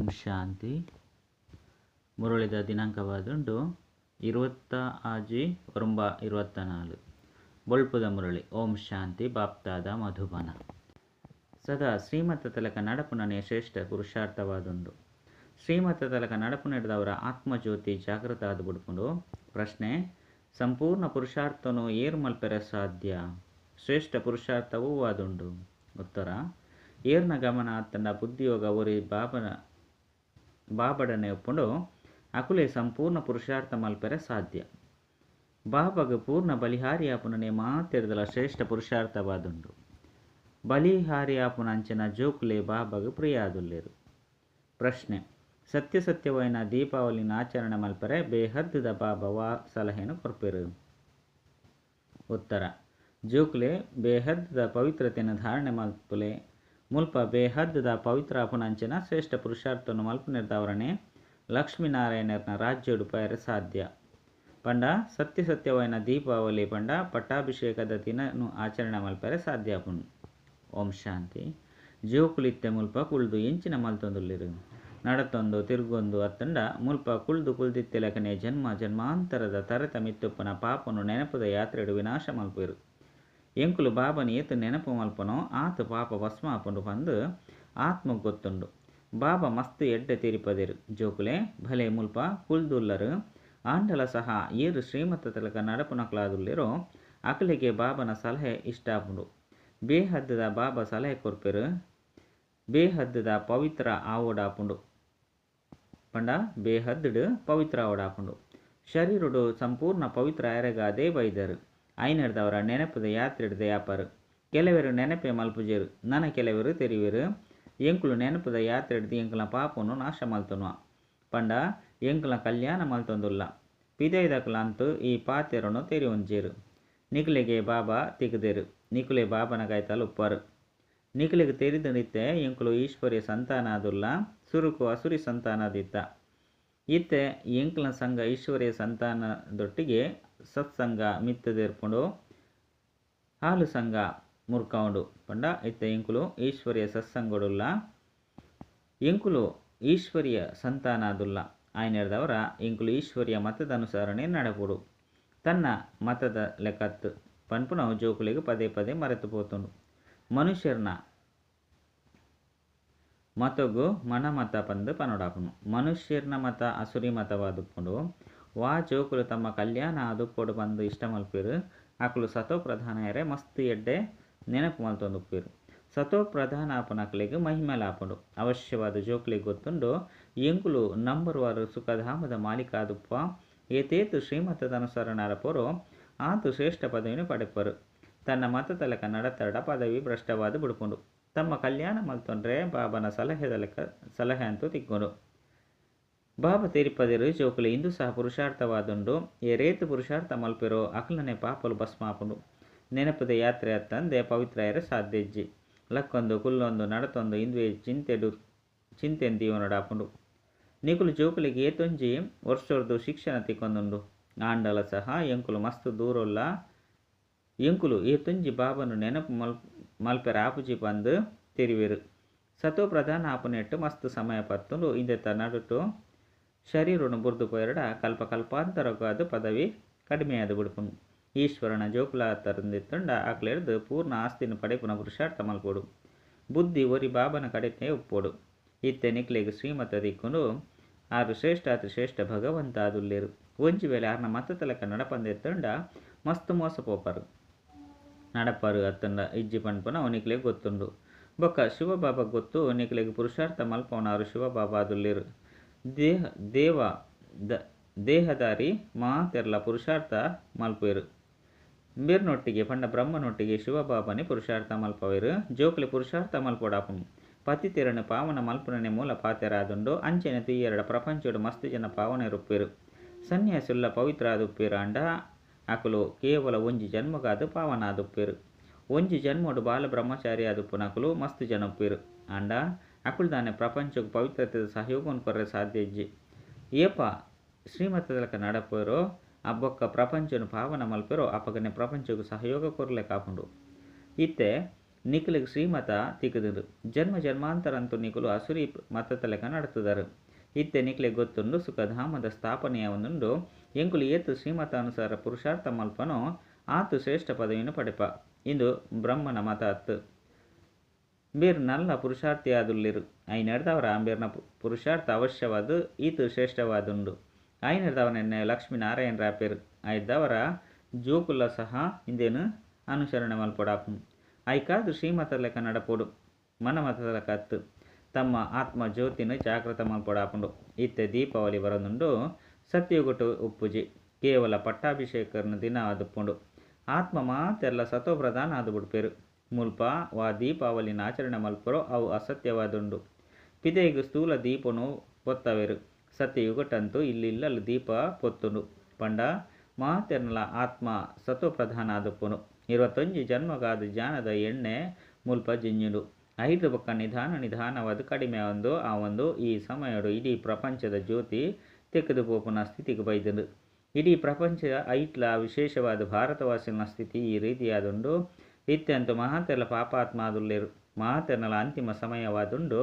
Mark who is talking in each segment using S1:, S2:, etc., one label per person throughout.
S1: ಓಂ ಶಾಂತಿ. ಮುರಳಿದ ದಿನಾಂಕವಾದುಂಡು 26/9/24. ಬೊಳ್ಪುದ ಮುರಳಿ. ಓಂ ಶಾಂತಿ. ಬಾಪ್ತಾದ ಮಧುಬನ. ಸದಾ ಶ್ರೀಮತ ತಲಕ ನಡಪುನನೇ ಶ್ರೇಷ್ಠ ಪುರುಷಾರ್ಥವಾದುಂಡು. ಶ್ರೀಮತ ತಲಕ ನಡಪುನೆಡ್ದವರ ಆತ್ಮಜ್ಯೋತಿ ಜಾಗೃತ ಆದ್ ಬುಡ್ಪುಂಡು. ಪ್ರಶ್ನೆ: ಸಂಪೂರ್ಣ ಪುರುಷಾರ್ಥನು ಏರ್ ಮಲ್ಪೆರೆ ಸಾಧ್ಯ? ಶ್ರೇಷ್ಠ ಪುರುಷಾರ್ಥವೂ ಆದುಂಡು. ಉತ್ತರ: ಏರ್ನ ಗಮನ ಅತ್ತಂಡ ಬುದ್ಧಿಯೋಗ ಒರಿ ಬಾಬಡನೆ ಉಪ್ಪುಂಡು ಅಕುಲೇ ಸಂಪೂರ್ಣ ಪುರುಷಾರ್ಥ ಮಲ್ಪೆರೆ ಸಾಧ್ಯ. ಬಾಬಗ್ ಪೂರ್ಣ ಬಲಿಹಾರಿ ಆಪುನನೆ ಮಾತೆರ್ದಲ ಶ್ರೇಷ್ಠ ಪುರುಷಾರ್ಥವಾದುಂಡು. ಬಲಿಹಾರಿ ಆಪುನ ಅಂಚಿನ ಜೋಕುಲೆ ಬಾಬಗ್ ಪ್ರಿಯಾದುಲ್ಲೆರು. ಪ್ರಶ್ನೆ: ಸತ್ಯ ಸತ್ಯವಾಯಿನ ದೀಪಾವಳಿನ ಆಚರಣೆ ಮಲ್ಪೆರೆ ಬೇಹದ್ದುದ ಬಾಬಾ ವಾ ಸಲಹೆನು ಕೊರ್ಪೆರು? ಉತ್ತರ: ಜೋಕುಲೆ ಬೇಹದ್ದುದ ಪವಿತ್ರತೆಯನ್ನು ಧಾರಣೆ ಮಲ್ಪುಲೆ. ಮುಲ್ಪ ಬೇಹದ್ದುದ ಪವಿತ್ರ ಆಪುನಂಚಿನ ಶ್ರೇಷ್ಠ ಪುರುಷಾರ್ಥವನ್ನು ಮಲ್ಪುನೆರ್ದವರನೆ ಲಕ್ಷ್ಮೀನಾರಾಯಣರ್ನ ರಾಜ್ಯೋಡು ಪಯರೆ ಸಾಧ್ಯ. ಪಂಡ ಸತ್ಯ ಸತ್ಯವಾಯಿನ ದೀಪಾವಳಿ ಪಂಡ ಪಟ್ಟಾಭಿಷೇಕದ ದಿನನು ಆಚರಣೆ ಮಲ್ಪೆರೆ ಸಾಧ್ಯ ಆಪುಂಡು. ಓಂ ಶಾಂತಿ. ಜೋಕುಲಿತ್ತೆ ಮುಲ್ಪ ಕುಳ್ದು ಎಂಚಿನ ಮಲ್ತೊಂದುಲ್ಲೆರು? ನಡತೊಂದು ತಿರ್ಗೊಂದು ಅತ್ತಂಡ ಮುಲ್ಪ ಕುಳ್ದು ಕುಲ್ದಿತ್ತೆಲಕನೆ ಜನ್ಮ ಜನ್ಮಾಂತರದ ತರೆತ ಮಿತ್ತುಪ್ಪನ ಪಾಪನು ನೆನಪುದ ಯಾತ್ರೆಡು ವಿನಾಶ ಮಲ್ಪೆರು. ಎಂಕುಲು ಬಾಬನ ಏತು ನೆನಪು ಮಲ್ಪನೋ ಆತು ಪಾಪ ಭಸ್ಮ ಆಪುಂಡು ಪಂದು ಆತ್ಮ ಗೊತ್ತುಂಡು. ಬಾಬಾ ಮಸ್ತ್ ಎಡ್ಡೆ ತಿರಿಪದೆರು. ಜೋಕುಲೆ ಭಲೆ ಮುಲ್ಪ ಕುಲ್ದುಲ್ಲರು ಆಂಡಲ ಸಹ ಏರು ಶ್ರೀಮತ ತಲಕ ನಡಪುನಕ್ಲಾದುಲ್ಲೆರೋ ಅಕಲೆಗೆ ಬಾಬನ ಸಲಹೆ ಇಷ್ಟ ಆಪುಂಡು. ಬೇಹದ್ದುದ ಬಾಬಾ ಸಲಹೆ ಕೊರ್ಪೆರು. ಬೇಹದ್ದುದ ಪವಿತ್ರ ಆವೋಡಾಪುಂಡು. ಪಂಡ ಬೇಹದ್ದುಡು ಪವಿತ್ರ ಆವೋಡಾಪುಂಡು. ಶರೀರುಡು ಸಂಪೂರ್ಣ ಪವಿತ್ರ ಆಯರೆಗಾದೇ ಬೈದರು. ಐನರ್ದವರ ನೆನಪುದ ಯಾತ್ರೆಡ್ದೆ ಯಾಪರು. ಕೆಲವರು ನೆನಪೆ ಮಲ್ಪುಜೆರು, ನನ ಕೆಲವರು ತೆರಿವೆರು. ಎಂಕುಲು ನೆನಪುದ ಯಾತ್ರೆಡ್ದು ಎಂಕುಲ ಪಾಪನು ನಾಶ ಮಲ್ತೊನುವ. ಪಂಡ ಎಂಕುಲ ಕಲ್ಯಾಣ ಮಲ್ತೊಂದುಲ್ಲ. ಪಿದೈದಕುಲಂತೂ ಈ ಪಾತೆರನು ತೆರಿಯೊಂಜೆರು. ನಿಕುಲೆಗೆ ಬಾಬಾ ತಿಕ್ಕುದೆರು. ನಿಕುಲೆ ಬಾಬನ ಕೈತಲ್ ಉಪ್ಪರು. ನಿಕುಲೆಗೆ ತೆರಿದನಿತ್ತೆ ಎಂಕುಲು ಈಶ್ವರ್ಯ ಸಂತಾನಾದುಲ್ಲ, ಸುರುಕು ಅಸುರಿ ಸಂತಾನದಿತ್ತ. ಇತ್ತೆ ಎಂಕುಲ ಸಂಘ ಈಶ್ವರ್ಯ ಸಂತಾನದೊಟ್ಟಿಗೆ ಸತ್ಸಂಗ ಮಿತ್ತದೇರ್ಪುಂಡು, ಹಾಲು ಸಂಘ ಮುರ್ಕೌಂಡು. ಪಂಡ ಇತ್ತೆ ಎಂಕುಲು ಈಶ್ವರ್ಯ ಸತ್ಸಂಗಡುಲ್ಲ, ಎಂಕುಲು ಈಶ್ವರ್ಯ ಸಂತಾನಾದುಲ್ಲ. ಆಯ್ನೆರ್ದವರ ಎಂಕುಲು ಈಶ್ವರ್ಯ ಮತದ ಅನುಸರಣೆ ನಡಪುಡು. ತನ್ನ ಮತದ ಲೆಕ್ಕತ್ತು ಪನ್ಪುನವು ಜೋಕುಲೆಗ್ ಪದೇ ಪದೇ ಮರೆತು ಪೋತುಂಡು. ಮನುಷ್ಯರ್ನ ಮತಗು ಮನಮತ ಪಂದ್ ಪನೊಡಾಪುಂಡು. ಮನುಷ್ಯರ್ನ ಮತ ಅಸುರಿ ಮತವಾದುಪ್ಪುಂಡು. ವಾ ಜೋಕುಲು ತಮ್ಮ ಕಲ್ಯಾಣ ಆದುಪ್ಪೊಡು ಪಂದ್ ಇಷ್ಟ ಮಲ್ಪೆರು ಅಕುಲು ಸತೋ ಪ್ರಧಾನ ಮಸ್ತ್ ಎಡ್ಡೆ ನೆನಪು ಮಲ್ತೊಂದುಪ್ಪೆರು. ಸತೋ ಪ್ರಧಾನ ಆಪುನಕಲೆಗ್ ಮಹಿಮೆಲಾಪುಂಡು. ಅವಶ್ಯವಾದ ಜೋಕುಲೆಗ್ ಗೊತ್ತುಂಡು ಎಂಕುಲು ನಂಬರ್ ವಾರು ಸುಖಧಾಮದ ಮಾಲೀಕ ಆದುಪ್ಪ. ಏತೇತು ಶ್ರೀಮತದ ಅನುಸರಣ ನಡಪೋರೋ ಆತು ಶ್ರೇಷ್ಠ ಪದವಿನ ಪಡೆಪರು. ತನ್ನ ಮತ ತಲಕ ನಡತರಡ ಪದವಿ ಭ್ರಷ್ಟವಾದ ಬುಡುಪುಂಡು. ತಮ್ಮ ಕಲ್ಯಾಣ ಮಲ್ತೊಂಡ್ರೆ ಬಾಬನ ಸಲಹೆದ ಲೆಕ್ಕ ಸಲಹೆ ಅಂತೂ ತಿಕ್ಕೊಂಡು. ಬಾಬಾ ತೆರಿಪದಿರು ಜೋಕುಲು ಇಂದು ಸಹ ಪುರುಷಾರ್ಥವಾದುಂಡು. ಏರೇತು ಪುರುಷಾರ್ಥ ಮಲ್ಪೆರೋ ಅಕಲನೆ ಪಾಪಲು ಭಸ್ಮಾಪುಂಡು. ನೆನಪದ ಯಾತ್ರೆ ಅತ್ತಂದೆ ಪವಿತ್ರ ಸಾಧ್ಯಜ್ಜಿ. ಲಕ್ಕೊಂದು ಕುಲ್ಲೊಂದು ನಡತೊಂದು ಇಂದುವೆ ಚಿಂತೆಡು ಚಿಂತೆಂದೀವನಡಾಪುಂಡು. ನಿಕುಲು ಜೋಕುಲಿಗೆ ಏತೊಂಜಿ ವರ್ಷೊರ್ದು ಶಿಕ್ಷಣ ತಿಕ್ಕೊಂದುಂಡು. ಆಂಡಲ ಸಹ ಎಂಕುಲು ಮಸ್ತ್ ದೂರೊಲ್ಲ. ಎಂಕುಲು ಏತೊಂಜಿ ಬಾಬನು ನೆನಪು ಮಲ್ಪೆರ ಆಪುಜಿ ಪಂದ್ ತೆರಿವೆರು. ಸತೋ ಪ್ರಧಾನ ಆಪುನೆಟ್ಟು ಮಸ್ತ್ ಸಮಯ ಪತ್ತುಂಡು. ಇಂದೆತ ನಡುಟು ಶರೀರನು ಬುರ್ದು ಪೋಯೆರಡ ಕಲ್ಪ ಕಲ್ಪಾಂತರಗಾದ ಪದವಿ ಕಡಿಮೆಯಾದ ಬುಡುಪುಂಡು. ಈಶ್ವರನ ಜೋಕುಲ ತರಂದಿತ್ತುಂಡ ಅಕ್ಲೆರ್ದು ಪೂರ್ಣ ಆಸ್ತಿನ ಪಡೆಪುನ ಪುರುಷಾರ್ಥ ಮಲ್ಪೊಡು. ಬುದ್ಧಿ ಒರಿ ಬಾಬನ ಕಡೆನೇ ಉಪ್ಪೊಡು. ಇತ್ತೆ ನಿಕ್ಲೆಗ್ ಶ್ರೀಮತ ದಿಕ್ಕುಂಡು. ಆರು ಶ್ರೇಷ್ಠ ಅತಿ ಶ್ರೇಷ್ಠ ಭಗವಂತ ಆದುಲ್ಲೆರು. ಒಂಜಿ ವೇಳೆ ಆರ್ನ ಮತ ತಲಕ ನಡಪಂದೆತ್ತುಂಡ ಮಸ್ತ್ ಮೋಸ ಪೋಪರು. ನಡಪರು ಅತ್ತಂಡ ಇಜ್ಜಿ ಪನ್ಪುನ ನಿಕ್ಲೆಗ್ ಗೊತ್ತುಂಡು. ಬೊಕ್ಕ ಶಿವಬಾಬಾ ಗೊತ್ತು ನಿಕ್ಲೆಗ್ ಪುರುಷಾರ್ಥ ಮಲ್ಪವನಾರು ಶಿವಬಾಬಾ ಆದುಲ್ಲೆರು. ದೇಹದಾರಿ ಮಾತೆರ್ಲ ಪುರುಷಾರ್ಥ ಮಲ್ಪುವೆರು. ಇಂಬೆರ್ನೊಟ್ಟಿಗೆ ಪಂಡ ಬ್ರಹ್ಮನೊಟ್ಟಿಗೆ ಶಿವಬಾಬನೇ ಪುರುಷಾರ್ಥ ಮಲ್ಪವೆರು. ಜೋಕುಲೆ ಪುರುಷಾರ್ಥ ಮಲ್ಪೊಡಾಪುಂಡು. ಪತಿತೆರನು ಪಾವನ ಮಲ್ಪುನನೆ ಮೂಲ ಪಾತೆರಾದುಂಡು. ಅಂಚೆನೆ ತುಯ್ಯರಡ ಪ್ರಪಂಚೋಡು ಮಸ್ತ್ ಜನ ಪಾವನೆರುಪ್ಪೆರು. ಸನ್ಯಾಸುಲ್ಲ ಪವಿತ್ರ ಆದುಪ್ಪೆರು. ಅಂಡ ಅಕುಲು ಕೇವಲ ಒಂಜಿ ಜನ್ಮಗಾದು ಪಾವನ ಆದುಪ್ಪೆರು. ಒಂಜಿ ಜನ್ಮೋಡು ಬಾಲ ಬ್ರಹ್ಮಚಾರಿ ಆದುಪ್ಪುನಕುಲು ಮಸ್ತ್ ಜನ ಉಪ್ಪೆರು. ಅಂಡ ಅಕುಲು ದಾನೆ ಪ್ರಪಂಚಕ್ಕೆ ಪವಿತ್ರತೆದ ಸಹಯೋಗವನ್ನು ಕೊರ್ರೆ ಸಾಧ್ಯ ಇಜ್ಜಿ. ಏಪ ಶ್ರೀಮತದಲಕ ನಡಪೇರೋ ಅಬ್ಬೊಕ್ಕ ಪ್ರಪಂಚನು ಪಾವನ ಮಲ್ಪೆರೋ ಅಪಗನೆ ಪ್ರಪಂಚಕ್ಕೆ ಸಹಯೋಗ ಕೊರ್ಲೆ ಕಾಪುಂಡು. ಇತ್ತೆ ನಿಕುಲೆಗ್ ಶ್ರೀಮತ ತಿಕ್ಕುದುಂಡು. ಜನ್ಮ ಜನ್ಮಾಂತರಂತೂ ನಿಕುಲು ಅಸುರಿ ಮತತಲೆಕ ನಡತುದರು. ಇತ್ತೆ ನಿಕ್ಲೆಗ್ ಗೊತ್ತುಂಡು ಸುಖಧಾಮದ ಸ್ಥಾಪನೆಯಾವೊಂದುಂಡು. ಎಂಕುಲು ಏತ್ ಶ್ರೀಮತಾನುಸಾರ ಪುರುಷಾರ್ಥ ಮಲ್ಪನೋ ಆತ್ ಶ್ರೇಷ್ಠ ಪದವಿನ್ ಪಡೆಪ. ಇಂದು ಬ್ರಹ್ಮನ ಮತ ಅತ್ತ್. ಅಂಬೆರ್ ನಲ್ಲ ಪುರುಷಾರ್ಥಿಯಾದುಲ್ಲೆರ್. ಐನೆಡ್ದಾವರ ಅಂಬೆರ್ನ ಪುರುಷಾರ್ಥ ಅವಶ್ಯವಾದ್ ಈತ್ ಶ್ರೇಷ್ಠವಾದುಂಡು. ಐನೆಡ್ದಾವರ ಲಕ್ಷ್ಮೀ ನಾರಾಯಣ ರಾಪೆರ್. ಐಡ್ದಾವರ ಜೋಕುಲ ಸಹ ಇಂದೆನ್ ಅನುಸರಣೆ ಮಲ್ಪೊಡಾಪುಂಡು. ಐಕಾದ್ ಶ್ರೀಮತ ಲೆಕ್ಕ ನಡಪೊಡು, ಮನ ಮತದ ಲೆಕ್ಕ ಅತ್ತ್. ತಮ್ಮ ಆತ್ಮ ಜ್ಯೋತಿನ ಜಾಗೃತ ಮಲ್ಪೊಡಾಪುಂಡು. ಇತ್ತೆ ದೀಪಾವಳಿ ಬರೊಂದುಂಡು. ಸತ್ಯಯುಗಟ್ ಉಪ್ಪುಜಿ. ಕೇವಲ ಪಟ್ಟಾಭಿಷೇಕನ ದಿನ ಆದುಪ್ಪುಂಡು. ಆತ್ಮ ಮಾತೆರ್ಲ ಸತೋ ಪ್ರಧಾನ ಆದ್ ಬುಡ್ಪೆರ್. ಮುಲ್ಪ ವಾ ದೀಪಾವಳಿನ ಆಚರಣೆ ಮಲ್ಪುರೋ ಅವು ಅಸತ್ಯವಾದುಂಡು. ಪಿದೈಗ್ ಸ್ಥೂಲ ದೀಪನು ಪೊತ್ತವೆರ್. ಸತ್ಯಯುಗಟಂತೂ ಇಲ್ಲಿಲ್ಲಲ್ ದೀಪ ಪೊತ್ತುಂಡು. ಪಂಡ ಮಾತೆರ್ನಲ ಆತ್ಮ ಸತೋ ಪ್ರಧಾನ ಆದುಪ್ಪುಂಡು. 21 ಜನ್ಮಗಾದ ಜ್ಞಾನದ ಎಣ್ಣೆ ಮುಲ್ಪ ಜಿಂಜುಂಡು. ಐದು ಬೊಕ್ಕ ನಿಧಾನ ನಿಧಾನವಾದ ಕಡಿಮೆ ಆವೊಂದು ಆವೊಂದು ಈ ಸಮಯಡು ಇಡೀ ಪ್ರಪಂಚದ ಜ್ಯೋತಿ ತೆಕ್ಕದು ಪೋಪುನ ಸ್ಥಿತಿಗೆ ಬೈದುಂಡು. ಇಡೀ ಪ್ರಪಂಚ ಐಟ್ಲ ವಿಶೇಷವಾದ ಭಾರತವಾಸಿನ ಸ್ಥಿತಿ ಈ ರೀತಿಯಾದುಂಡು. ಇತ್ಯಂತ ಮಾತೆರ್ಲ ಪಾಪಾತ್ಮ ಆದುಲ್ಲೆರ್. ಮಾತೆರ್ನಲ ಅಂತಿಮ ಸಮಯವಾದುಂಡು.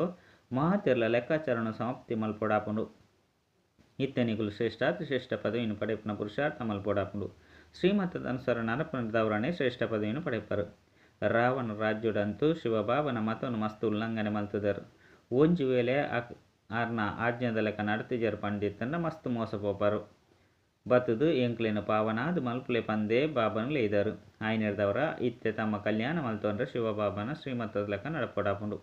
S1: ಮಾತೆರ್ಲ ಲೆಕ್ಕಾಚಾರಣ ಸಮಾಪ್ತಿ ಮಲ್ಪೊಡಾಪುಂಡು. ಇತ್ತೆ ನಿಕುಲು ಶ್ರೇಷ್ಠಾತಿ ಶ್ರೇಷ್ಠ ಪದವಿಯನ್ನು ಪಡೆಪುನ ಪುರುಷಾರ್ಥ ಮಲ್ಪೊಡಾಪುಂಡು. ಶ್ರೀಮತದ ಅನುಸಾರ ನಡಪುನದವರನೇ ಶ್ರೇಷ್ಠ ಪದವಿಯನ್ನು ಪಡೆಪರು. ರಾವಣ ರಾಜ್ಯಡಂತೂ ಶಿವಬಾಬನ ಮತವನ್ನು ಮಸ್ತ್ ಉಲ್ಲಂಘನೆ ಮಲ್ತುದರು. ಒಂಜಿ ವೇಳೆ ಆರ್ನ ಆಜ್ಞಾದ ಲೆಕ್ಕ ನಡತಿಜರ್ ಪಂಡಿತ್ತಂಡ ಮಸ್ತ್ ಮೋಸ ಪೋಪರು. ಬತ್ತದು ಎಂಕ್ಲೆನ ಪಾವನಾದ್ ಮಲ್ಪುಲೆ ಪಂದೇ ಬಾಬನ್ ಲೇದರು. ಆಯ್ನೆಡ್ದವರ ಇತ್ತೆ ತಮ್ಮ ಕಲ್ಯಾಣ ಮಲ್ತೊಂಡ್ರೆ ಶಿವಬಾಬನ ಶ್ರೀಮತದ ಲೆಕ್ಕ ನಡಪೊಡಾಪುಂಡು.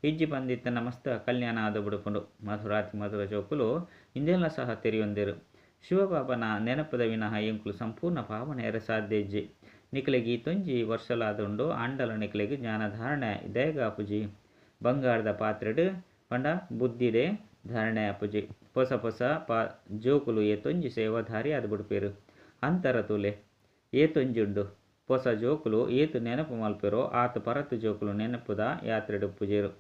S1: ಇಜ್ಜಿ ಪಂದಿತ್ತಂಡ ಮಸ್ತ್ ಕಲ್ಯಾಣ ಆದ ಬುಡುಪುಂಡು. ಮಧುರಾತಿ ಮಧುರ ಜೋಕುಲು ಇಂದೆಲ್ಲ ಸಹ ತೆರಿಯೊಂದೆರು. ಶಿವಬಾಬನ ನೆನಪುದ ವಿನಃ ಎಂಕುಲು ಸಂಪೂರ್ಣ ಪಾವನ ಸಾಧ್ಯ ಇಜ್ಜಿ. ನಿಕ್ಲೆಗ್ ಈತೊಂಜಿ ವರ್ಷಲಾದುಂಡು. ಆಂಡಲ ನಿಕ್ಲೆಗ್ ಜ್ಞಾನಧಾರಣೆ ಇದೇಗಾಪುಜಿ. ಬಂಗಾರದ ಪಾತ್ರೆಡ್ ಪಂಡ ಬುದ್ಧಿಡೆ ಧಾರಣೆ ಆಪುಜಿ. ಪೊಸ ಪೊಸ ಜೋಕುಲು ಏತೊಂಜಿ ಸೇವಾಧಾರಿ ಆದ್ ಬುಡ್ಪೆರ್. ಅಂತರ ತೂಲೆ ಏತೊಂಜಿ ಉಂಡು. ಪೊಸ ಜೋಕುಲು ಏತು ನೆನಪು ಮಲ್ಪೆರೋ ಆತ್ ಪರತ್ ಜೋಕುಲು ನೆನಪುದ ಯಾತ್ರೆಡ್ ಉಪ್ಪುಜೆರು.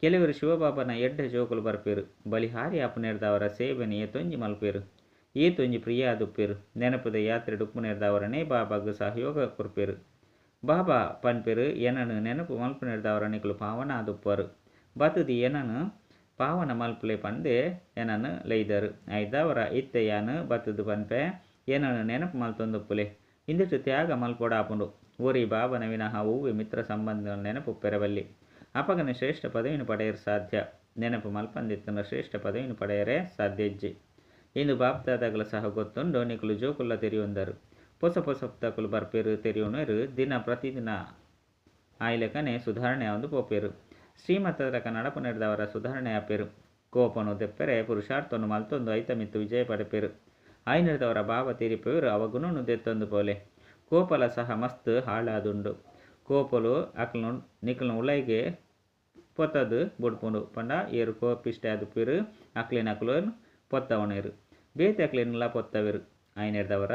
S1: ಕೆಲವರು ಶಿವಬಾಬನ ಎಡ್ಡೆ ಜೋಕುಲು ಬರ್ಪೆರು. ಬಲಿಹಾರಿ ಆಪುನೆಡ್ದಾವರ ಸೇವೆನ್ ಏತೊಂಜಿ ಮಲ್ಪೆರು. ಏತೊಂಜಿ ಪ್ರಿಯ ಆದುಪ್ಪೆರು. ನೆನಪುದ ಯಾತ್ರೆಡ್ ಉಪ್ಪುನೆಡ್ದಾವರನೇ ಬಾಬಾಗ್ ಸಹಯೋಗ ಕೊರ್ಪೆರು. ಬಾಬಾ ಪನ್ಪೆರು ಎನನು ನೆನಪು ಮಲ್ಪುನೆಡ್ದಾವರ ನಿಕುಲು ಪಾವನ ಆದುಪ್ಪರು. ಬತ್ತುದು ಎನನು ಪಾವನ ಮಲ್ಪುಲೆ ಪಂದೇ ಎನನು ಲೈದರು. ಐದಾವರ ಇತ್ತೆ ಯಾನು ಬತ್ತುದು ಪನ್ಪೆ ಎನನು ನೆನಪು ಮಲ್ತೊಂದುಪ್ಪುಲೆ. ಇಂದಿಟ್ಟು ತ್ಯಾಗ ಮಲ್ಪೊಡಾಪುಂಡು. ಒರಿ ಬಾಬನ ವಿನಃ ಒವ್ವೆ ಮಿತ್ರ ಸಂಬಂಧ ನೆನಪು ಪೆರಬಲ್ಲಿ. ಅಪಗನೆ ಶ್ರೇಷ್ಠ ಪದವಿನ ಪಡೆಯರು ಸಾಧ್ಯ. ನೆನಪು ಮಲ್ಪಂದಿತ್ತಂಡ ಶ್ರೇಷ್ಠ ಪದವಿನ ಪಡೆಯರೆ ಸಾಧ್ಯ ಇಜ್ಜಿ. ಇಂದು ಬಾಪ್ದಾದಾಗಲ ಸಹ ಗೊತ್ತುಂಡು. ನಿಕುಲು ಜೋಕುಲ್ಲ ತೆರಿಯೊಂದರು. ಪೊಸ ಪೊಸ ತಕುಲು ಬರ್ಪೆರು ತೆರಿಯೊನರು. ದಿನ ಪ್ರತಿದಿನ ಆಯ್ಲೆಕನೆ ಸುಧಾರಣೆ ಆವೊಂದು ಪೋಪೆರು. ಶ್ರೀಮತದ ನಡಪುನೆಡ್ದವರ ಸುಧಾರಣೆ ಆಪೆರು. ಕೋಪನು ದೆಪ್ಪೆರೆ ಪುರುಷಾರ್ಥವನ್ನು ಮಲ್ತೊಂದು ಐತ ಮಿತ್ತು ವಿಜಯ ಪಡೆಪೆರು. ಆಯ್ನೆಡ್ದವರ ಬಾಬಾ ತೆರಿಪೆರು ಅವಗುಣನು ದೆತ್ತೊಂದು ಪೋಲೆ. ಕೋಪಲ ಸಹ ಮಸ್ತ್ ಹಾಳಾದುಂಡು. ಕೋಪಲು ಅಕ್ಲು ನಿಕಲ್ನ ಉಲೈಗೆ ಪೊತ್ತದು ಬುಡ್ಪುಂಡು. ಪಂಡ ಏರು ಕೋಪಿಷ್ಟೆ ಆದುಪ್ಪೆರು ಅಕ್ಲೆನ ಅಕ್ಲು ಪೊತ್ತವಣೆರು. ಬೇತೆ ಅಕ್ಲೆನ್ಲ ಪೊತ್ತವೆರು. ಆಯ್ನೆಡ್ದವರ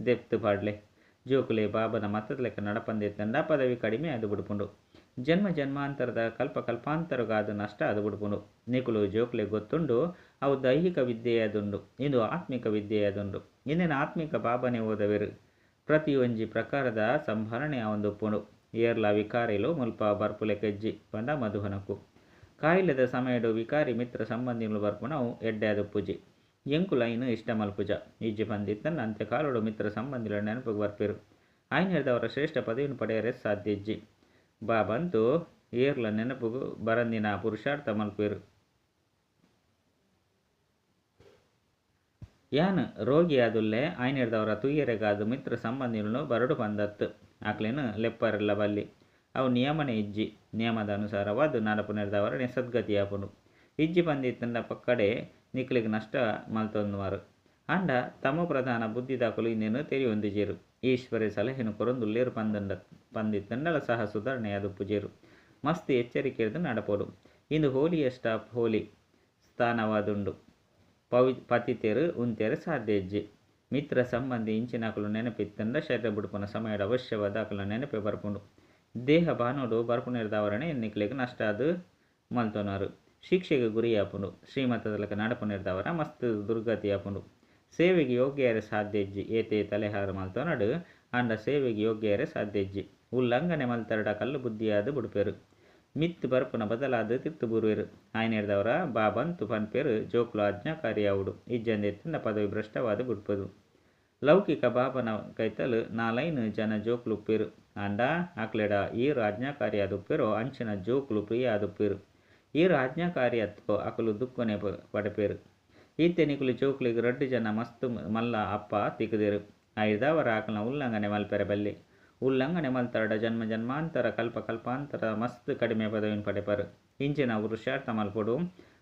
S1: ದೆಪ್ತು ಪಾಡ್ಲೆ. ಜೋಕುಲೆ ಬಾಬನ ಮತದ ಲೆಕ್ಕ ನಡಪಂದಿತ್ತಂಡ ಪದವಿ ಕಡಿಮೆ ಆದು ಬುಡ್ಪುಂಡು. ಜನ್ಮ ಜನ್ಮಾಂತರದ ಕಲ್ಪ ಕಲ್ಪಾಂತರಗಾದ ನಷ್ಟ ಆದು ಬುಡ್ಪುಂಡು. ನಿಕುಲು ಜೋಕುಲೆ ಗೊತ್ತುಂಡು ಅವು ದೈಹಿಕ ವಿದ್ಯೆಯಾದುಂಡು. ಇಂದು ಆತ್ಮಿಕ ವಿದ್ಯೆಯಾದುಂಡು. ಇಂದಿನ ಆತ್ಮಿಕ ಬಾಬನೆ ಓದವೆರು. ಪ್ರತಿಯೊಂಜಿ ಪ್ರಕಾರದ ಸಂಭಾರಣೆ ಆವೊಂದುಪ್ಪುಂಡು. ಏರ್ಲ ವಿಕಾರಿಲು ಮುಲ್ಪ ಬರ್ಪುಲೆ ಕೆಜ್ಜಿ ಪಂಡ ಮಧುವನಕು. ಕಾಯಿಲೆದ ಸಮಯಡು ವಿಕಾರಿ ಮಿತ್ರ ಸಂಬಂಧಿಗಳು ಬರ್ಪುನವು ಎಡ್ಡೆ ಆದುಪ್ಪುಜಿ. ಎಂಕುಲು ಐನು ಇಷ್ಟ ಮಲ್ಪುಜ. ಇಜ್ಜಿ ಪಂದಿತ್ತಂಡ ಅಂತ್ಯಕಾಲಡು ಮಿತ್ರ ಸಂಬಂಧಿಗಳ ನೆನಪುಗ್ ಬರ್ಪೆರು. ಆಯ್ನೆಡ್ದವರ ಶ್ರೇಷ್ಠ ಪದವಿಯನ್ನು ಪಡೆಯರೆ ಸಾಧ್ಯ ಇಜ್ಜಿ. ಬಾಬಂತೂ ಏರ್ಲ ನೆನಪುಗು ಬರಂದಿನ ಪುರುಷಾರ್ಥ ಮಲ್ಪೆರು. ಯಾನ್ ರೋಗಿಯಾದುಲ್ಲೆ ಆಯ್ನೆಡ್ದವರ ತೂಯೆರೆಗಾದ ಮಿತ್ರ ಸಂಬಂಧಿಗಳು ಬರಡು ಪಂದತ್ತು. ಅಕ್ಲೆನ್ ಲೆಪ್ಪರೆಲ್ಲ ಬಲ್ಲಿ. ಅವು ನಿಯಮನೇ ಇಜ್ಜಿ. ನಿಯಮದ ಅನುಸಾರವಾದ ನಡಪುನೆಡ್ದವರನೆ ಸದ್ಗತಿಯಾಪುಂಡು. ಇಜ್ಜಿ ಪಂದಿತ್ತಂಡ ಪಕ್ಕಡೆ ನಿಕ್ಲೆಗ್ ನಷ್ಟ ಮಲ್ತೊಂದುವಾರು. ಆಂಡ ತಮೋ ಪ್ರಧಾನ ಬುದ್ಧಿದಾಕುಲು ಇಂದೆನ್ ತೆರಿಯೊಂದಿಜೆರು. ಈಶ್ವರೆ ಸಲಹೆನು ಕೊರೊಂದುಲ್ಲೆರು ಪಂದಂಡ ಪಂದಿತ್ತಂಡಲ ಸಹ ಸುಧಾರಣೆಯಾದುಪ್ಪುಜೆರು. ಮಸ್ತ್ ಎಚ್ಚರಿಕೆರ್ದ್ ನಡಪೊಡು. ಇಂದು ಹೋಲಿಯೆಸ್ಟ್ ಆಫ್ ಹೋಲಿ ಸ್ಥಾನವಾದುಂಡು. ಪತಿತೆರು ಉಂತೆರೆ ಸಾಧ್ಯ ಇಜ್ಜಿ. ಮಿತ್ರ ಸಂಬಂಧಿ ಇಂಚಿನಕುಲು ನೆನಪಿತ್ತಂಡ ಶರೀರ ಬುಡುಪುನ ಸಮಯಡ್ ಅವಶ್ಯವಾದ ಅಕಲ್ನ ನೆನಪೆ ಬರ್ಪುಂಡು. ದೇಹ ಬಾನೋಡು ಬರ್ಪುನೆಡ್ದಾವರನೆ ನಿಕ್ಲೆಗ್ ನಷ್ಟ ಆದ್ ಮಲ್ತೊನರು. ಶಿಕ್ಷೆಗೆ ಗುರಿಯಾಪುಂಡು. ಶ್ರೀಮತದ ಲೆಕ್ಕ ನಡಪುನೆಡ್ದಾವರ ಮಸ್ತ್ ದುರ್ಗತಿಯಾಪುಂಡು. ಸೇವೆಗೆ ಯೋಗ್ಯರೆ ಸಾಧ್ಯ ಇಜ್ಜಿ. ಏತೇ ತಲೆಹಾರು ಮಲ್ತೊನಡು ಆಂಡ ಸೇವೆಗೆ ಯೋಗ್ಯರೆ ಸಾಧ್ಯ ಇಜ್ಜಿ. ಉಲ್ಲಂಘನೆ ಮಲ್ತರ್ಡ ಕಲ್ಲ್ ಬುದ್ಧಿಯಾದ್ ಬುಡ್ಪೆರ್. ಮಿತ್ತ್ ಬರ್ಪುನ ಬದಲಾದ್ ತಿರ್ತ್ ಬೂರುವೆರ್. ಆಯಿನೆಡ್ದಾವರ ಬಾಬಂತು ಪನ್ಪೆರ್ ಜೋಕುಲು ಆಜ್ಞಾಕಾರಿ ಆವೊಡು. ಇಜ್ಜಂದೆ ಇತ್ತ್ಂಡ ಪದವಿ ಭ್ರಷ್ಟವಾದ್ ಬುಡ್ಪುಂಡು. ಲೌಕಿಕ ಬಾಬನ ಕೈತಲ್ ನಾಲೈನ್ ಜನ ಜೋಕುಲು ಉಪ್ಪೆರ್. ಆಂಡ ಅಕ್ಲೆಡ ಏರ್ ಆಜ್ಞಾಕಾರಿ ಆದ್ ಉಪ್ಪೆರೋ ಅಂಚಿನ ಜೋಕುಲು ಪ್ರಿಯ ಆದ್ ಉಪ್ಪೆರ್. ಏರ್ ಆಜ್ಞಾಕಾರಿ ಅತ್ತೋ ಅಕುಲು ದುಃಖನೆ ಪಡೆಪೆರ್. ಇತ್ತೆ ನಿಕುಲು ಜೋಕುಲೆಗ್ ರಡ್ಡ್ ಜನ ಮಸ್ತ್ ಮಲ್ಲ ಅಪ್ಪ ತಿಕ್ಕುದೆರ್. ಆಯಿರ್ದಾವರ ಅಕಲ್ನ ಉಲ್ಲಂಘನೆ ಮಲ್ಪೆರೆ ಬಲ್ಲಿ. ಉಲ್ಲಂಘನೆ ಮಲ್ತರ್ಡ ಜನ್ಮ ಜನ್ಮಾಂತರ ಕಲ್ಪ ಕಲ್ಪಾಂತರ ಮಸ್ತ್ ಕಡಿಮೆ ಪದವಿನ್ ಪಡೆಪರ್. ಇಂಚಿನ ಪುರುಷಾರ್ಥ ಮಲ್ಪೊಡು.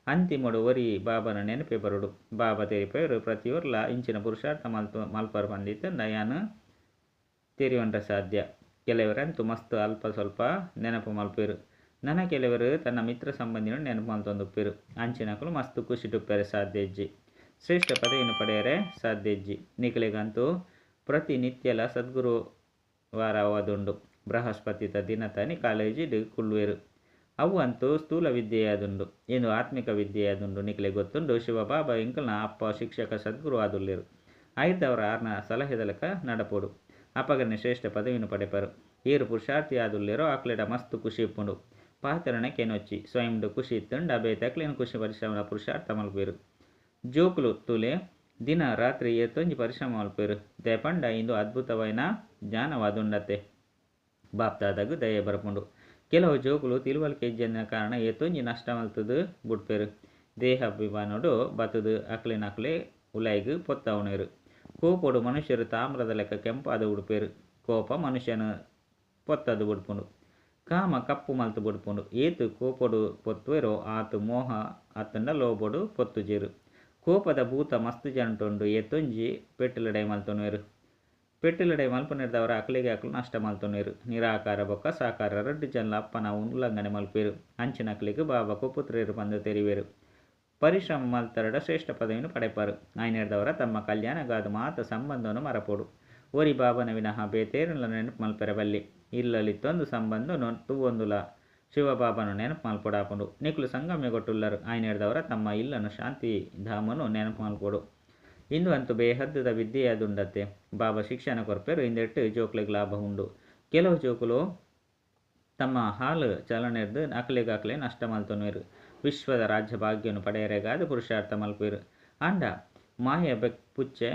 S1: ಅಂತಿಮೊಡು ಒರಿ ಬಾಬನ ನೆನಪೇ ಬರೊಡು. ಬಾಬಾ ತೆರಿಪೆರ್ ಪ್ರತಿಯೊರ್ಲ ಇಂಚಿನ ಪುರುಷಾರ್ಥ ಮಲ್ತು ಮಲ್ಪರ್ ಪಂದಿತ್ತಂಡ ಯಾನ್ ತೆರಿಯೊನ್ರೆ ಸಾಧ್ಯ. ಕೆಲವರಂತೂ ಮಸ್ತ್ ಅಲ್ಪ ಸ್ವಲ್ಪ ನೆನಪು ಮಲ್ಪೆರ್. ನನ ಕೆಲವರು ತನ್ನ ಮಿತ್ರ ಸಂಬಂಧಿನ ನೆನಪು ಮಲ್ತೊಂದುಪ್ಪೆರ್. ಅಂಚಿನಕುಲು ಮಸ್ತ್ ಖುಷಿಟುಪ್ಪೆರೆ ಸಾಧ್ಯ ಇಜ್ಜಿ. ಶ್ರೇಷ್ಠ ಪದವಿಯನ್ನು ಪಡೆಯರೆ ಸಾಧ್ಯ ಇಜ್ಜಿ. ನಿಕಲೆಗಂತೂ ಪ್ರತಿನಿತ್ಯಲ ಸದ್ಗುರು ವಾರವಾದುಂಡು. ಬೃಹಸ್ಪತಿತ ದಿನತಾನಿ ಕಾಲೇಜಿಡ್ ಕುಳ್ಳುವೆರ್. ಅವು ಅಂತೂ ಸ್ಥೂಲ ವಿದ್ಯೆಯಾದುಂಡು. ಇಂದು ಆತ್ಮಿಕ ವಿದ್ಯೆಯಾದುಂಡು. ನಿಕಲೆ ಗೊತ್ತುಂಡು ಶಿವಬಾಬಾ ಎಂಕಲ್ನ ಅಪ್ಪ ಶಿಕ್ಷಕ ಸದ್ಗುರು ಆದುಲ್ಲೆರ್. ಆಯಿರ್ದವರ ಆರ್ನ ಸಲಹೆದಲಕ ನಡಪೊಡು. ಅಪಗನೆ ಶ್ರೇಷ್ಠ ಪದವಿಯನ್ನು ಪಡೆಪರು. ಏರ್ ಪುರುಷಾರ್ಥಿ ಆದುಲ್ಲೆರೋ ಅಕ್ಲೆಡ ಮಸ್ತ್ ಖುಷಿ ಇಪ್ಪುಂಡು. ಪಾತೆರಣ ಕೆನೊಚ್ಚಿ ಸ್ವಯಂಡ್ ಖುಷಿ ಇತ್ತುಂಡ ಬೇತೆಕ್ಲೆನ್ ಖುಷಿ ಪರಿಶ್ರಮ ಪುರುಷಾರ್ಥ ಮಲ್ಪುವೆರ್. ಜೋಕುಲು ತೂಲೆ ದಿನ ರಾತ್ರಿ ಏತೊಂಜಿ ಪರಿಶ್ರಮ ಮಲ್ಪುವೆರ್. ದಯಪಂಡ ಇಂದು ಅದ್ಭುತವಾಯಿನ ಜ್ಞಾನವಾದುಂಡತೆ. ಬಾಪ್ದಾದಾಗ್ ದಯೆ ಬರ್ಪುಂಡು. ಕೆಲವು ಜೋಕುಲು ತಿಳುವಳಿಕೆ ಇಜ್ಜಂದಿನ ಕಾರಣ ಏತೊಂಜಿ ನಷ್ಟ ಮಲ್ತದು ಬುಡ್ಪೆರ್. ದೇಹಾಭಿಮಾನೊಡು ಬತ್ತದು ಅಕ್ಲೆನಕ್ಲೆ ಉಲಾಯಿಗ್ ಪೊತ್ತವಣೆರ್. ಕೋಪೊಡು ಮನುಷ್ಯರು ತಾಮ್ರದ ಲೆಕ್ಕ ಕೆಂಪಾದ ಉಡುಪೆರ್. ಕೋಪ ಮನುಷ್ಯನ ಪೊತ್ತದು ಬುಡ್ಪುಂಡು. ಕಾಮ ಕಪ್ಪು ಮಲ್ತು ಬುಡ್ಪುಂಡು. ಏತ್ ಕೋಪೊಡು ಪೊತ್ತುವೆರೋ ಆತ್ ಮೋಹ ಅತ್ತಂಡ ಲೋಭೊಡು ಪೊತ್ತುಜೆರು. ಕೋಪದ ಭೂತ ಮಸ್ತ್ ಜನಟುಂಡು. ಏತೊಂಜಿ ಪೆಟ್ಟುಲಡೈ ಮಲ್ತೊನುವೆರ್. ಪೆಟ್ಟುಲಡೈ ಮಲ್ಪುನೆರ್ದವರ ಅಕ್ಲೆಗೆ ಅಕ್ಲು ನಷ್ಟ ಮಲ್ತೊನುವೆರ್. ನಿರಾಕಾರ ಬೊಕ್ಕ ಸಾಕಾರ ರಡ್ಡ್ ಜನಲ ಅಪ್ಪನ ಉಲ್ಲಂಘನೆ ಮಲ್ಪುವೆರ್. ಅಂಚಿನಕ್ಲೆಗ್ ಬಾಬಾ ಕುಪುತ್ರೆರ್ ಪಂದ್ ತೆರಿವೆರ್. ಪರಿಶ್ರಮ ಮಲ್ತರಡ ಶ್ರೇಷ್ಠ ಪದವಿಯನ್ನು ಪಡೆಪರು. ಆಯಿನೆಡ್ದವರ ತಮ್ಮ ಕಲ್ಯಾಣಗಾದ ಮಾತ ಸಂಬಂಧವನ್ನು ಮರಪೊಡು. ಒರಿ ಬಾಬನ ವಿನಃ ಬೇತೇರನ್ಲ ನೆನಪು ಮಲ್ಪೆರೆ ಬಲ್ಲಿ. ಇಲ್ಲಲಿತ್ತೊಂದು ಸಂಬಂಧನು ತೂವೊಂದುಲ ಶಿವಬಾಬನ ನೆನಪು ಮಲ್ಪೊಡಾಪುಂಡು. ನಿಕುಲು ಸಂಗಮ್ಯಗೊಟ್ಟುಲ್ಲರು. ಆಯಿನೆಡ್ದವರ ತಮ್ಮ ಇಲ್ಲನು ಶಾಂತಿ ಧಾಮನು ನೆನಪು ಮಲ್ಪೊಡು. ಇಂದು ಅಂತೂ ಬೇಹದ್ದದ ವಿದ್ಯೆಯಾದುಂಡತೆ. ಬಾಬಾ ಶಿಕ್ಷಣ ಕೊರ್ಪೆರು. ಇಂದೆಟ್ ಜೋಕ್ಲೆಗ್ ಲಾಭ ಉಂಡು. ಕೆಲವು ಜೋಕುಲು ತಮ್ಮ ಹಾಲು ಚಲನೆರ್ದು ಅಕ್ಲೆಗ್ ಅಕ್ಲೆ ನಷ್ಟ ಮಲ್ತೊನುವೆರ್. ವಿಶ್ವದ ರಾಜ್ಯ ಭಾಗ್ಯವನ್ನು ಪಡೆಯರೆಗಾದ ಪುರುಷಾರ್ಥ ಮಲ್ಪುವೆರ್. ಆಂಡ ಮಾಯ ಬೆಕ್ ಪುಚ್ಚೆ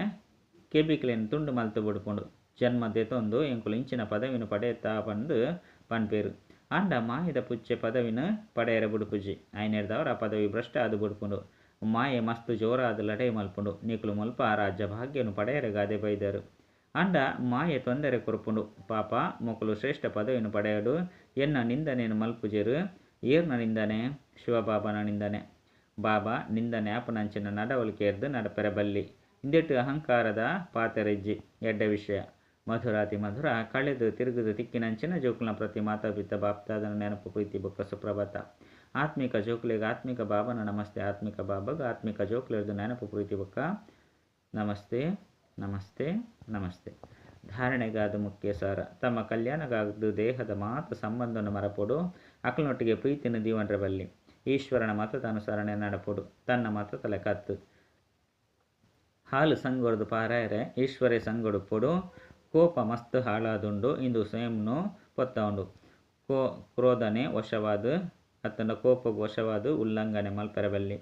S1: ಕೆಬಿಕ್ಲೆನ್ ತುಂಡು ಮಲ್ತು ಬುಡ್ಪುಂಡು. ಜನ್ಮ ದೆತೊಂದು ಎಂಕುಲು ಇಂಚಿನ ಪದವಿನ ಪಡೆಯತ್ತಾ ಪಂದ್ ಪನ್ಪೆರ್. ಆಂಡ ಮಾಯದ ಪುಚ್ಚೆ ಪದವಿನ ಪಡೆಯರೆ ಬುಡ್ಪುಜಿ. ಆಯಿನೆಡ್ದಾವರ ಪದವಿ ಭ್ರಷ್ಟ ಆದ್ ಬುಡ್ಪುಂಡು. ಮಾಯೆ ಮಸ್ತ್ ಜೋರಾದ್ ಲಡೈ ಮಲ್ಪುಂಡು. ನಿಕುಲು ಮುಲ್ಪ ರಾಜ್ಯ ಭಾಗ್ಯನು ಪಡೆಯರೆಗಾದೆ ಬೈದರು. ಆಂಡ ಮಾಯೆ ತೊಂದರೆ ಕೊರ್ಪುಂಡು. ಪಾಪ ಮೊಕುಲು ಶ್ರೇಷ್ಠ ಪದವಿಯನ್ನು ಪಡೆಯಡು ಎನ್ನ ನಿಂದನೆಯನ್ನು ಮಲ್ಪುಜೆರ್. ಏರ್ನ ನಿಂದನೆ? ಶಿವಬಾಬನ ನಿಂದನೆ. ಬಾಬಾ ನಿಂದನೆ ಆಪುನಂಚಿನ ನಡವಳಿಕೆರ್ದ್ ನಡಪೆರೆ ಬಲ್ಲಿ. ಇಂದೆಟ್ ಅಹಂಕಾರದ ಪಾತೆರ ಇಜ್ಜಿ. ಎಡ್ಡೆ ವಿಷಯ. ಮಧುರಾತಿ ಮಧುರ ಕಳೆದು ತಿರುಗುದು ತಿಕ್ಕಿನಂಚಿನ ಜೋಕುಲ್ನ ಪ್ರತಿ ಮಾತಾ ಪಿತ ಬಾಪ್ದಾದನ ನೆನಪು ಪ್ರೀತಿ ಬೊಕ್ಕ ಸುಪ್ರಭಾತ. ಆತ್ಮಿಕ ಜೋಕುಲೆಗ್ ಆತ್ಮಿಕ ಬಾಬನ ನಮಸ್ತೆ. ಆತ್ಮಿಕ ಬಾಬಗ್ ಆತ್ಮಿಕ ಜೋಕುಲೆರ್ದ್ ನೆನಪು ಪ್ರೀತಿ ಬೊಕ್ಕ ನಮಸ್ತೆ ನಮಸ್ತೆ ನಮಸ್ತೆ. ಧಾರಣೆಗಾದ ಮುಖ್ಯ ಸಾರ. ತಮ್ಮ ಕಲ್ಯಾಣಗಾದ ದೇಹದ ಮಾತ ಸಂಬಂಧವನ್ನು ಮರಪೊಡು. ಅಕಲ್ನೊಟ್ಟಿಗೆ ಪ್ರೀತಿನ ದೀವನ್ರೆ ಬಲ್ಲಿ. ಈಶ್ವರನ ಮತದ ಅನುಸರಣೆ ನಡಪೊಡು. ತನ್ನ ಮತದ ಲೆಕ್ಕತ್ತು. ಹಾಲು ಸಂಗೊಡ್ದು ಪಾರಾಯರೆ ಈಶ್ವರೇ ಸಂಗೊಡುಪ್ಪೊಡು. ಕೋಪ ಮಸ್ತ್ ಹಾಳಾದುಂಡು. ಇಂದು ಸ್ವಯಂನು ಪೊತ್ತವುಂಡು. ಕ್ರೋಧನೆ ವಶವಾದ ಅತ್ತಂಡ ಕೋಪಗ್ ವಶವಾದ ಉಲ್ಲಂಘನೆ ಮಲ್ಪೆರೆ ಬಲ್ಲಿ.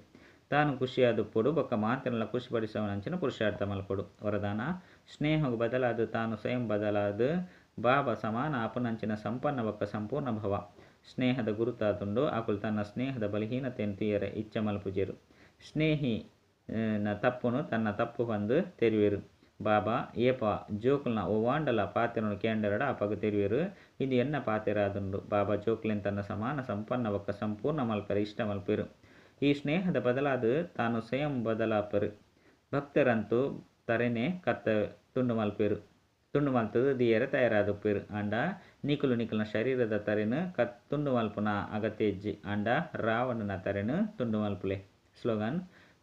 S1: ತಾನು ಖುಷಿಯಾದುಪ್ಪೊಡು ಬೊಕ್ಕ ಮಾತೆರ್ಲ ಖುಷಿ ಪಡಿಸವನಂಚಿನ ಪುರುಷಾರ್ಥ ಮಲ್ಪೊಡು. ವರದಾನ ಸ್ನೇಹಗ್ ಬದಲಾದ ತಾನು ಸ್ವಯಂ ಬದಲಾದ ಬಾಬಾ ಸಮಾನ ಆಪುನಂಚಿನ ಸಂಪನ್ನ ಬೊಕ್ಕ ಸಂಪೂರ್ಣ ಭವ. ಸ್ನೇಹದ ಗುರುತಾದುಂಡು. ಅಕುಲು ತನ್ನ ಸ್ನೇಹದ ಬಲಹೀನತೆಯನ್ನು ತೂಯರೆ ಇಚ್ಛೆ ಮಲ್ಪುಜೆರು. ಸ್ನೇಹಿ ನ ತಪ್ಪುನು ತನ್ನ ತಪ್ಪು ಪಂದ್ ತೆರಿವೆರು. ಬಾಬಾ ಏಪ ಜೋಕುಲ್ನ ಒವ್ವಾಂಡಲ ಪಾತೆರನು ಕೇಂಡರಡ ಅಪಗ ತೆರಿವೆರು. ಇಂದು ಎನ್ನ ಪಾತೆರ ಆದುಂಡು. ಬಾಬಾ ಜೋಕ್ಲೆನ್ ತನ್ನ ಸಮಾನ ಸಂಪನ್ನ ಬೊಕ್ಕ ಸಂಪೂರ್ಣ ಮಲ್ಪೆರೆ ಇಷ್ಟ ಮಲ್ಪೆರು. ಈ ಸ್ನೇಹದ ಬದಲಾದ ತಾನು ಸ್ವಯಂ ಬದಲಾಪೆರು. ಭಕ್ತರಂತೂ ತರೆನೆ ಕತ್ತ ತುಂಡು ಮಲ್ಪೆರು. ತುಂಡು ಮಲ್ತದು ದೀಯರೆ ತಯಾರಾದುಪ್ಪೆರು. ಆಂಡ ನಿಕುಲು ನಿಕುಲ್ನ ಶರೀರದ ತರೆನ್ ತುಂಡು ಮಲ್ಪುನ ಅಗತ್ಯ ಇಜ್ಜಿ. ಆಂಡ ರಾವಣನ ತರೆನ್ ತುಂಡು ಮಲ್ಪುಲೆ. ಸ್ಲೋಗನ್: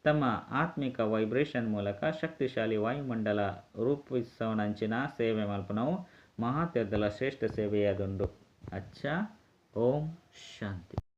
S1: ತಮ್ಮ ಆತ್ಮಿಕ ವೈಬ್ರೇಷನ್ ಮೂಲಕ ಶಕ್ತಿಶಾಲಿ ವಾಯುಮಂಡಲ ರೂಪಿಸವನಂಚಿನ ಸೇವೆ ಮಲ್ಪುನವು ಮಹಾತೆರ್ದಲ ಶ್ರೇಷ್ಠ ಸೇವೆಯಾದುಂಡು. ಅಚ್ಚಾ. ಓಂ ಶಾಂತಿ.